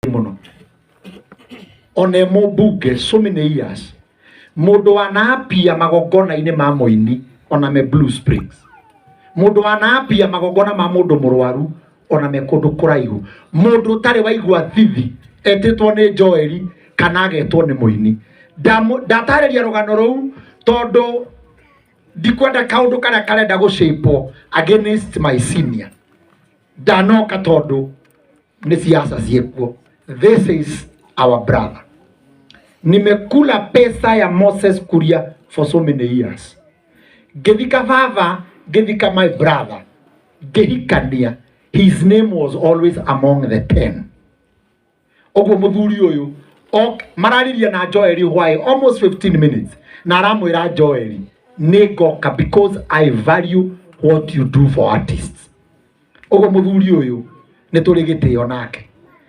Mũno ona e mũmbunge so many years, mũndũ wanaapia magongona-inĩ ma mũini ona me Blue Springs, mũndũ wanaapia magongona ma mũndũ mũrwaru ona me kũndũ kũraihu, mũndũ ũtarĩ waigua thithi etĩtwo nĩ Joeli kana agetwo nĩ mũini. Ndatarĩria rũgano rũu tondũ ndikwenda kaũndũ karĩa karenda gũcĩpwo against my senior. Ndanoka tondũ nĩ siasa ciĩkuo. This is our brother. Nimekula pesa ya Moses Kuria for so many years. Ngĩthika baba, ngĩthika my brother, ngĩhikania, his name was always among the 10. Ũguo mũthuri ũyũ mararirie na Joeli why almost 15 minutes, na aramwĩra Joeli nĩ ngoka because I value what you do for artists. Ũguo mũthuri ũyũ nĩ tũrĩ gĩtĩo nake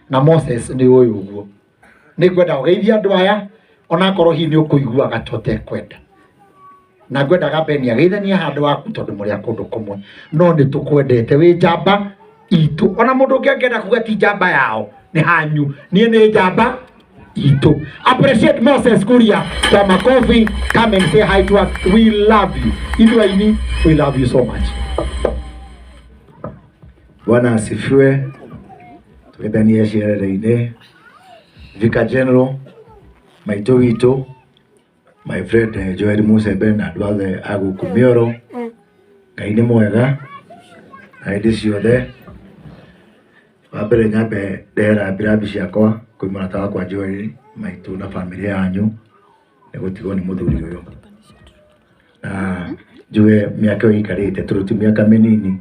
na Moses nĩ ũyũ. Ũguo nĩ ngwenda ũgeithie andũ aya, onakorwo hihi nĩ ũkũiguaga tũtekwenda, na ngwendaga Beni ageithanie handũ waku tondũ mũrĩ a kũndũ kũmwe, no nĩ tũkwendete wĩ njamba itũ. Ona mũndũ ũngĩ angĩenda kuga ti njamba yao, nĩ hanyu, niĩ nĩ njamba itũ. Appreciate Moses Kuria kwa makofi. Come and say hi to us. We love you. Ithuĩ aini, we love you so much. Bwana asifiwe. Tũgĩtanie ciarere-inĩ. Vicar General, maitũ witũ, my friend Joel Musembe na andũ othe a gũkũ Mĩoro. Ngai nĩ mwega na hĩndĩ ciothe. Wa mbere nyambe ndehe rambirambi ciakwa kwĩ mũrata wakwa Joel, maitũ na bamĩrĩ yanyu nĩ gũtigwo nĩ mũthuri ũyũ. Na njuge mĩaka ĩyo ĩikarĩte tondũ ti mĩaka mĩnini,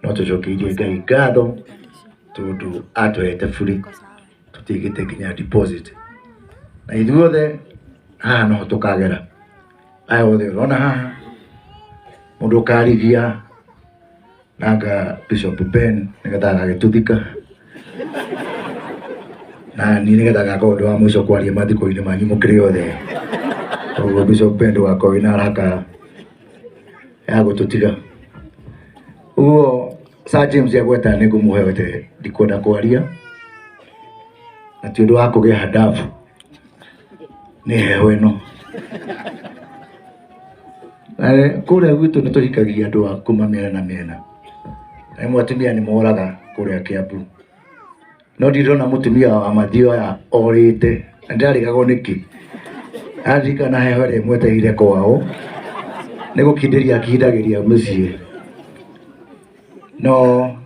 no tũcokeirie Ngai ngatho tondũ atũhete buri tũtigĩte nginya deposit. Na ithuothe haha noho tũkagera. Aya othe ũrona haha, mũndũ ũkarigia nanga Bishop Ben nĩgetha agagĩtũthika na niĩ nĩgetha ngakorwo ndĩ wa mũico kwaria mathiko-inĩ manyu mũkĩrĩ othe. Koguo Bishop Ben, ndũgakorwo wĩna haraka ya gũtũtiga. Ũguo Sir James agweta nĩ ngũmũhe, ndikwenda kwaria na ti ũndũ wa kũgĩa handabu, nĩ heho ĩno. Na kũrĩa gwitũ nĩ tũhikagia andũ a kuma mĩena na mĩena, na rĩmwe atumia nĩ moraga kũrĩa Kiambu, no ndirona mũtumia wa Mathioya orĩte, na ndĩrarigagwo nĩkĩ. Aririkana heho ĩrĩa ĩmwetereire kwao, nĩ gũkindĩria akindagĩria mũciĩ. No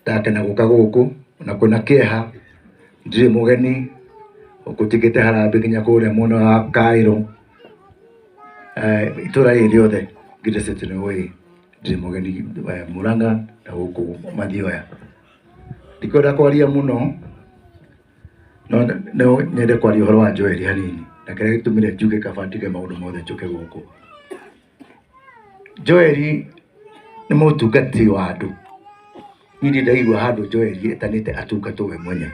ndakena gũka gũkũ na kwĩna kĩeha, ndirĩ mũgeni gũkũ, harambĩ nginya kũrĩa mwena wa Kaĩrũ. Itũra rĩrĩ rĩothe ngirĩcĩte nĩ ũĩ ndirĩ mũgeni, Murang'a na gũkũ Mathioya. Ndikwenda kwaria mũno, no no nyende kwaria ũhoro wa Joel hanini, na kĩrĩa gĩtũmire njuge kaba ndige maũndũ mothe njũke gũkũ. Joel nĩ mũtungati wa andũ. Niĩ ndirĩ ndaigua handũ Joel etanĩte atungatwo we mwenyewe,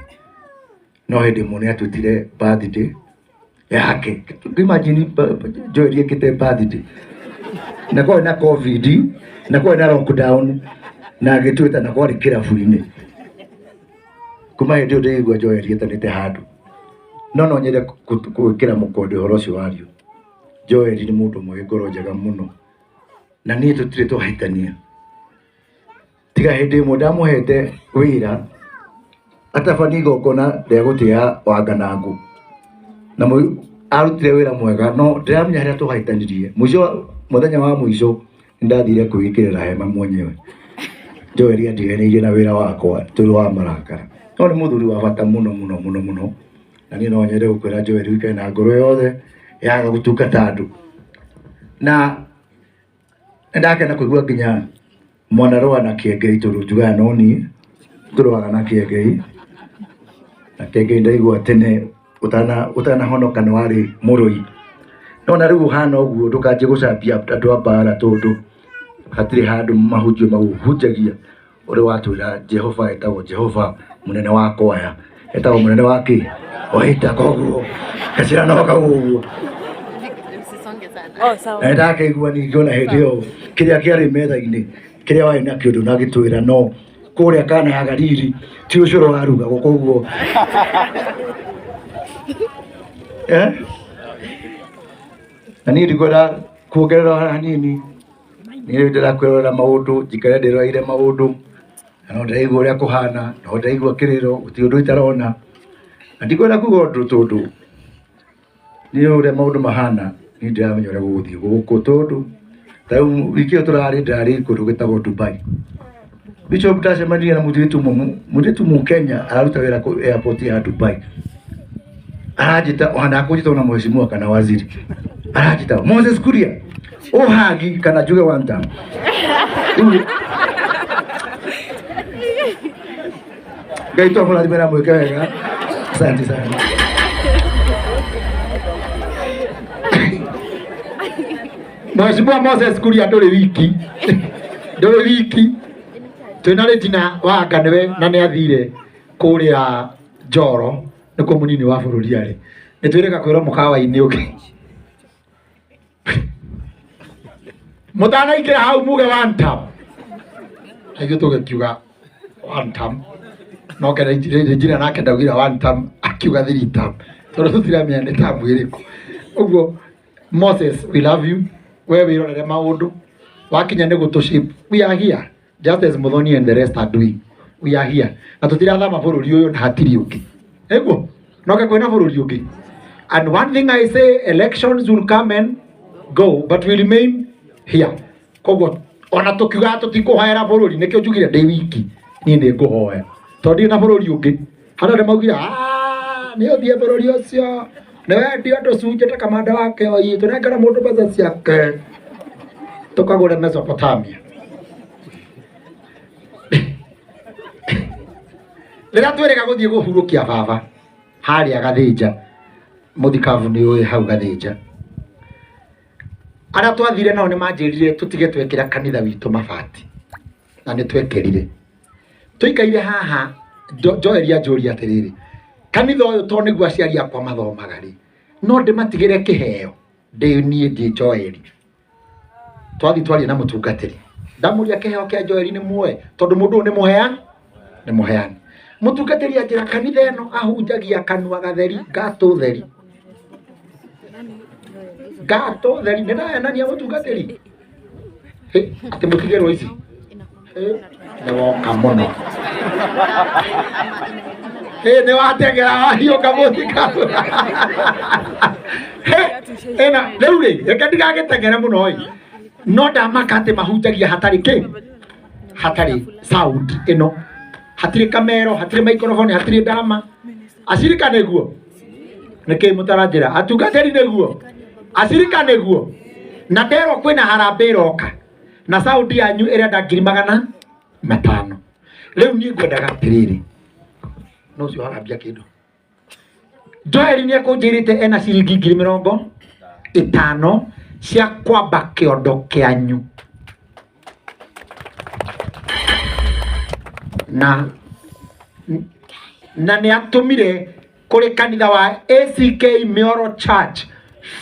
no hĩndĩ ĩmwe nĩ atwĩtire birthday yake. Imagine Joel ekĩte birthday na kwarĩ na COVID na kwarĩ na lockdown, na agĩtwĩta na kwarĩ kĩrabu-inĩ. Kuma hĩndĩ ĩyo ndĩraigua Joel etanĩte handũ, no no nyende gwĩkĩra mũkonde ũhoro ũcio wario. Joel nĩ mũndũ ũmwe wĩ ngoro njega mũno, na niĩ tũtirĩ twahĩtania tiga hĩndĩ ĩmwe ndamũhete wĩra atabanie igongona rĩa gũtĩa Wanganangũ, na arutire wĩra mwega, no ndĩramenya harĩa twahĩtanirie. Mũico, mũthenya wa mũico nĩndathire kwĩĩkĩrĩra hema mwenyewe. Joel andiganĩirie na wĩra wakwa tondũ wa marakara, no nĩ mũthuri wa bata mũno mũno mũno mũno. Na niĩ no nyende gũkwĩra Joel, ũikare na ngoro yothe yaga gũtungata andũ, na nĩndakena kũigua nginya mwanarũa na Kĩengei, tondũ njugaga no niĩ tũrũaga na Kĩengei. Na Kĩengei ndaigua tene ũtanahonoka nĩ warĩ mũrũi, no na rĩu ũhana ũguo, ndũkanjie gũcambia andũ a mbara, tondũ hatirĩ handũ mahunjio mahunjagia ũrĩa watwĩra Jehova etagwo Jehova mũnene wa kwaya, etagwo mũnene wa kĩ waita. Koguo gacĩra no kau ũguo. Oh, sawa. Na ndakĩigua ningĩ ona hĩndĩ ĩyo kĩrĩa kĩarĩ metha-inĩ, kĩrĩa warĩ nakĩo ndũnagĩtwĩra, no Kũrĩa Kana ya Galili ti ũcũrũ warugagwo koguo eh? Na niĩ ndikwenda kuongerera ona hanini, niĩ ndĩrakwĩrorera maũndũ, njikare ndĩroreire maũndũ, na no ndĩraigua ũrĩa kũhana, no ndĩraigua kĩrĩro, gũtirĩ ũndũ itarona, na ndikwenda kuga ũndũ tondũ niĩ ũrĩa maũndũ mahana, niĩ ndiramenya ũrĩa gũgũthiĩ gũkũ tondũ ta rĩu wiki ĩyo tũrarĩ ndĩrarĩ kũndũ gwĩtagwo Dubai. Bishop ndacemanirie na mũirĩtu mũirĩtu mũkenya araruta wĩra kũu airport ya Dubai. Aranjĩta ona ndakũnjĩta ona mheshimiwa kana waziri. Aranjĩta Moses Kuria ũhagi kana njuge one time. Rĩu Ngai twamũrathime na mwĩke wega. Asante sana. Mheshimiwa Moses Kuria ndũrĩ wiki, ndũrĩ wiki, twĩna Regina Wanga nĩwe na nĩ athire kũrĩa Njoro nĩkuo mũnini wa bũrũri arĩ, nĩ twĩrĩga kwĩrwo mũkawa-inĩ ũngĩ mũtanaingĩra hau muge one term, na ithuĩ tũgĩkiuga one term, no ke Regina nake ndaugire one term, akiuga three term, tondũ tũtiramenya nĩ term ĩrĩkũ. Ũguo Moses, we love you, we wĩrorere maũndũ wakinya nĩ gũtũ shape, we are here just as Muthoni and the rest are doing, we are here na tũtirathama bũrũri ũyũ na hatirĩ ũngĩ, nĩguo noke kwĩna bũrũri ũngĩ. And one thing I say, elections will come and go, but we remain here. Koguo ona tũkiugaga tũtikũhoera bũrũri, nĩkĩo njugire ndĩ wiki niĩ nĩ ngũhoya tondũ ndirĩ na bũrũri ũngĩ. Harĩa andũ maugire nĩ ũthiĩ bũrũri ũcio nĩ wendio tũcunjĩ ta kamanda wa kĩoi, tũnengere mũndũ mbeca ciake tũkagũre Mesopotamia. Rĩrĩa twĩrĩga gũthiĩ kũhurũkia baba harĩa Gathĩnja, mũthikabu nĩ ũĩ hau Gathĩnja, arĩa twathire nao nĩ manjĩrire tũtige twekĩra kanitha witũ mabati, na nĩ twekĩrire. Tũikaire haha Joel anjũria atĩrĩrĩ, kanitha ũyũ to nĩguo aciari akwa mathomaga rĩ, no ndĩmatigĩre kĩheo ndĩ niĩ ndĩ Joel. Twathiĩ twaria na mũtungatĩri, ndamũria kĩheo kĩa Joel nĩ muoe, tondũ mũndũ ũyũ nĩ mũheani, nĩ mũheani. Mũtungatĩri anjĩra kanitha ĩno ahunjagia kanua gatheri, ngatũ theri, ngatũ theri. Nĩ ndahenania mũtungatĩri? Atĩ mũtigĩrwo ici nĩ woka mũno, nĩ wategera wahiũka mũthikabu. Ĩna rĩu rĩ, reke ndigagĩteng'ere mũno ĩ, no ndamaka atĩ mahunjagia hatarĩ kĩ, hatarĩ sound ĩno, hatirĩ kamero, hatirĩ microphone, hatirĩ ndama. Acirika nĩguo nĩkĩ mũtaranjĩra atungatĩri nĩguo acirika nĩguo, na nderwo kwĩna harambĩ ĩroka na sound yanyu ĩrenda 500,000. Rĩu niĩ ngwendaga atĩrĩrĩ, no ũcio harambia kĩndũ. Joel nĩ ekũnjĩrĩte ena ciringi 50,000 cia kwamba kĩondo kĩanyu, na nĩ atũmire kũrĩ kanitha wa ACK Mioro Church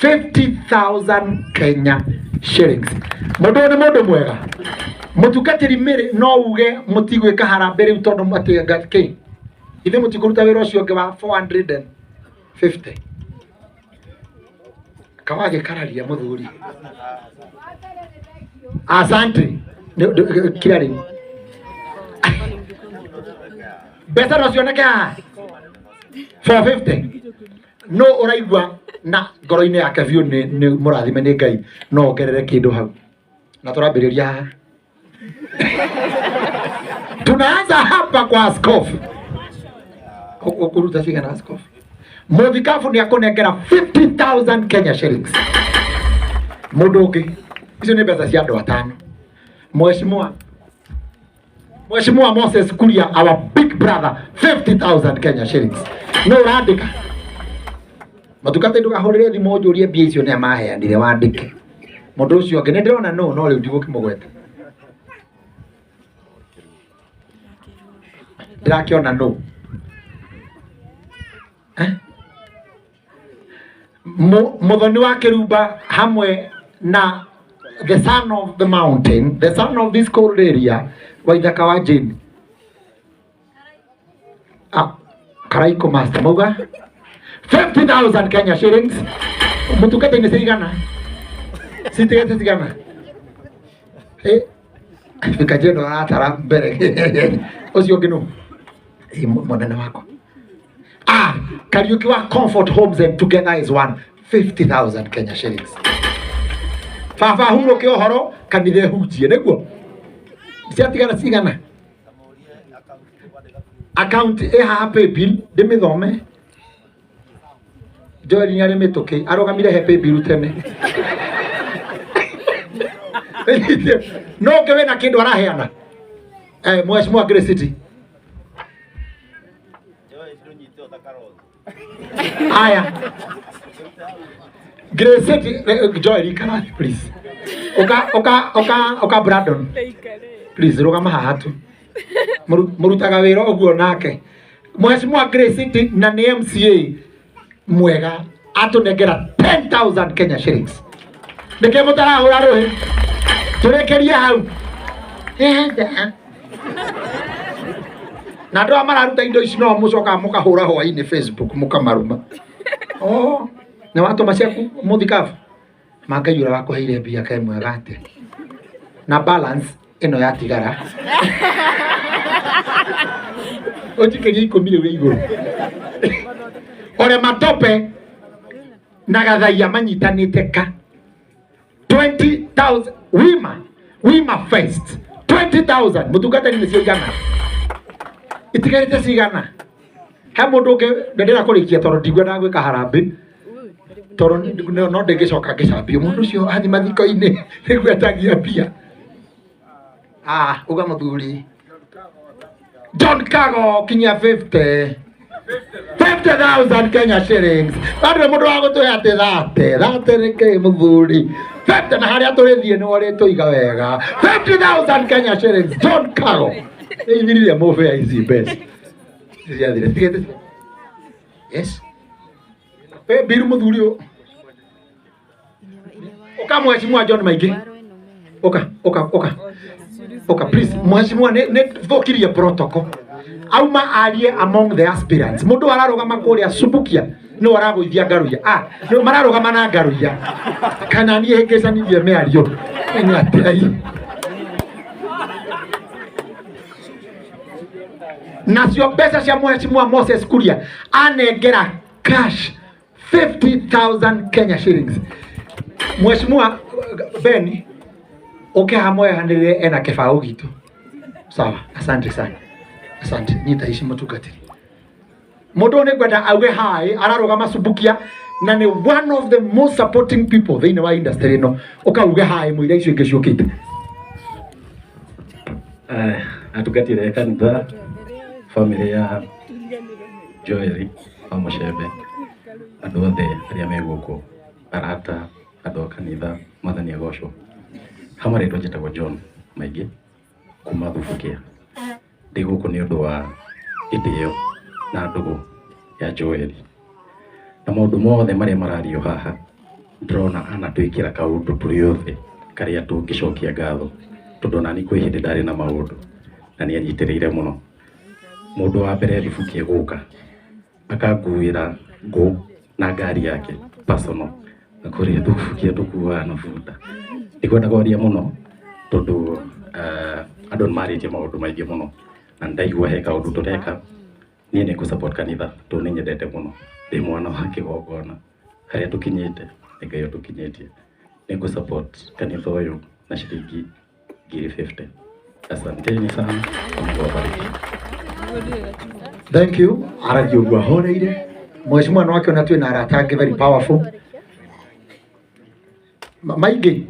50,000 Kenya shillings. Mũndũ ũyũ nĩ mũndũ mwega. Mũtungatĩri Mary no uge mũtigwĩka harambĩ rĩu tondũ mũtiga kĩ, ithuĩ mũtikũruta wĩra ũcio ũngĩ wa 450. Kawagĩkararia mũthuri. Asante. Kira rĩu mbeca no cioneke haha 450, no ũraigua na ngoro-inĩ yake biũ nĩ mũrathime nĩ Ngai, no ongerere kĩndũ hau, na tũrambĩrĩria haha, tunaanza hapa kwa askofu. Ũkũruta cigana askofu? Mũthikabu nĩ akũnengera 50,000 Kenya shillings. Mũndũ ũngĩ, icio nĩ mbeca cia andũ atano. Mheshimiwa Moses Kuria, our big brother, 50,000 Kenya shillings. No ũrandĩka matukate, ndũgahũrĩre thimũ ũnjũrie mbia icio nĩ amaheanire, wandĩke. Mũndũ ũcio ũngĩ nĩ ndĩrona no no rĩu ndigũkĩmũgweta, ndĩrakĩona no. Eh? Muthoni wa Kĩrumba hamwe na the son of the mountain, the son of this cold area, Waithaka wa Jane. Karaiko Master mauga 50,000 Kenya shillings. Mutungatĩri nĩ cigana? Citigĩte cigana? Eh, Kajiado aratara mbere. Ũcio ũngĩ nũ? Ĩ, mũnene wakwa. Ah, Kariuki wa Comfort Homes and Together is One, 50,000 Kenya shillings. Baba hurũke ũhoro kanitha ĩhunjie nĩguo. Ciatigara cigana? Account ĩ haha paybill ndĩmĩthome. Joel nĩ arĩ mĩtũkĩ arũgamire he paybill tene. No ũngĩ wĩna kĩndũ araheana. Eh, Mheshimiwa Grace City. Aya. Grace City, Joel ikara thĩ, please. Ũka ũka ũka ũka Brandon. Please rũgama haha tu. Mũrutaga wĩra ũguo nake. Mheshimiwa Grace City na nĩ MCA mwega atũnengera 10,000 Kenya shillings. Nĩkĩ mũtarahũra rũhĩ? Tũrĩkĩrie hau. Na andũ aya mararuta indo ici no mũcokaga mũkahũra hwainĩ Facebook mũkamaruma. Oh, nĩ watũma ciaku mũthikabu? Ma Ngai ũrĩa wakũheire mbia kaĩ mwega atĩa? Na balance ĩno yatigara. Ũnjikĩrie ikũmi rĩu igũrũ. Ole Matope na Gathaia manyitanĩte ka 20,000 Wima Wima Fest 20,000 mũtungatĩri nĩ cigana itigarĩte cigana he mũndũ ũngĩ ndĩrenda kũrĩkia tondũ ndingwendaga gwĩka harambĩ tondũ no ndĩngĩcoka ngĩcambio mũndũ ũcio athiĩ mathiko-inĩ nĩguo etagia mbia. Ah, uga mũthuri John Kago kinyia 50 50,000 Kenya shillings. Andũ mũndũ wa gũtũhe atĩ thate thate nĩ kĩ mũthuri 50 na harĩa tũrĩthiĩ nĩ ũrĩtũiga wega 50,000 Kenya shillings John Kago. Nĩ ithirire mũbea ici mbeca ciathire tigete. Yes. Biru mũthuri ũyũ. Ũka mheshimiwa John Maingĩ. Ũka ũka ũka ũka please mheshimiwa nĩ thũkirie protocol. Auma arie among the aspirants. Mũndũ ararũgama kũrĩa Subukia nĩ aragũithia ngaruia. Ah, nĩ mararũgama na ngaruia. Kana niĩ hĩngĩcanirie mĩario. Nĩ atĩa nacio mbeca cia mheshimiwa Moses Kuria anengera cash 50,000 Kenya shillings. Mheshimiwa Ben uke hamwe hanire ena kibao gitu. Sawa, asante sana. Asante. Nyita ici mutungatiri. Mundu ni ngwenda auge hi ararugama Subukia na ni one of the most supporting people thiini wa industry ino. Ukauge hi muira icio ingĩ ciũkĩte. Atungatĩre kanitha family ya Joel wa Mũcembe, andũ othe arĩa me gũkũ, arata, andũ a kanitha, Mwathani agocwo. Ha marĩtwa njĩtagwo John Maingĩ kuma Thubukia. Ndĩ gũkũ nĩ ũndũ wa gĩtĩo na ndũgũ ya Joel na maũndũ mothe marĩa marario haha ndĩrona anatwĩkĩra kaũndũ tũrĩ othe karĩa tũngĩcokia ngatho tondũ ona niĩ kwĩ hĩndĩ ndarĩ na maũndũ na nĩ anyitĩrĩire mũno. Mũndũ wa mbere Thubukia gũka akanguĩra ngũ na ngari yake personal na kũrĩa Thubukia tũkuaga na bunda. Ndikwenda kwaria mũno tondũ andũ nĩ marĩtie maũndũ maingĩ mũno na nĩndaigua he kaũndũ tũreka. Niĩ nĩ ngũ support kanitha tondũ nĩ nyendete mũno, ndĩ mwana wa kĩgongona harĩa tũkinyĩte nĩ Ngai ũtũkinyĩtie. Nĩ ngũ support kanitha ũyũ na ciringi 50,000. Asanteni sana na Mungu awabariki. Thank you. Aragia ũguo ahoreire. Mheshimiwa no akĩona twĩna arata angĩ very powerful. Maingĩ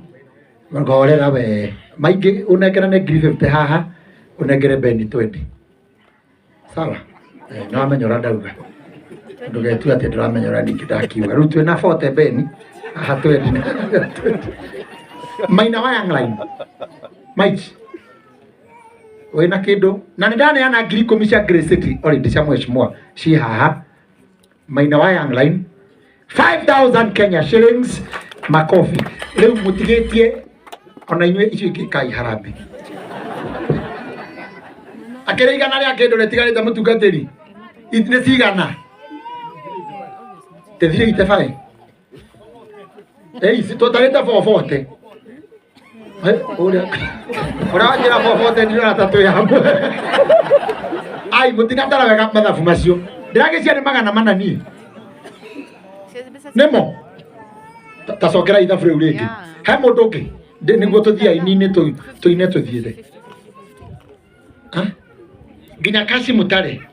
ngorera we maingĩ ũnengerane 50,000 haha ũnengere Beni 20. Sawa? Nĩ wamenya ũrĩa ndauga. Ndũgetue atĩ ndũramenya ũrĩa ningĩ ndakiuga. Rĩu twĩna 40 Beni haha 20. Maina wa Young Line. Mike. Wĩna kĩndũ na nĩ ndaneana 10,000 cia Grace City already cia mheshimiwa ci haha. Maina wa Young Line 5000 Kenya shillings makofi. Rĩu mũtigĩtie ona inyuĩ icio ingĩ kai harambee. Akĩrĩ igana rĩa kĩndũ rĩtigarĩte mũtungatĩri. Nĩ cigana? Te 385. Ei, tũtarĩte 440. Eh, ũrĩa ũranjĩra 440 ndirona ta twĩ hamwe. Ai, mũtinatara wega mathabu macio. Ndĩragĩcia nĩ 400 niĩ. Nĩmo? Ta cokera ithabu rĩu rĩngĩ. He mũndũ ũngĩ? Nĩguo tũthiĩ aini-inĩ tũine tũthiĩte. Nginya Kasi Mutare.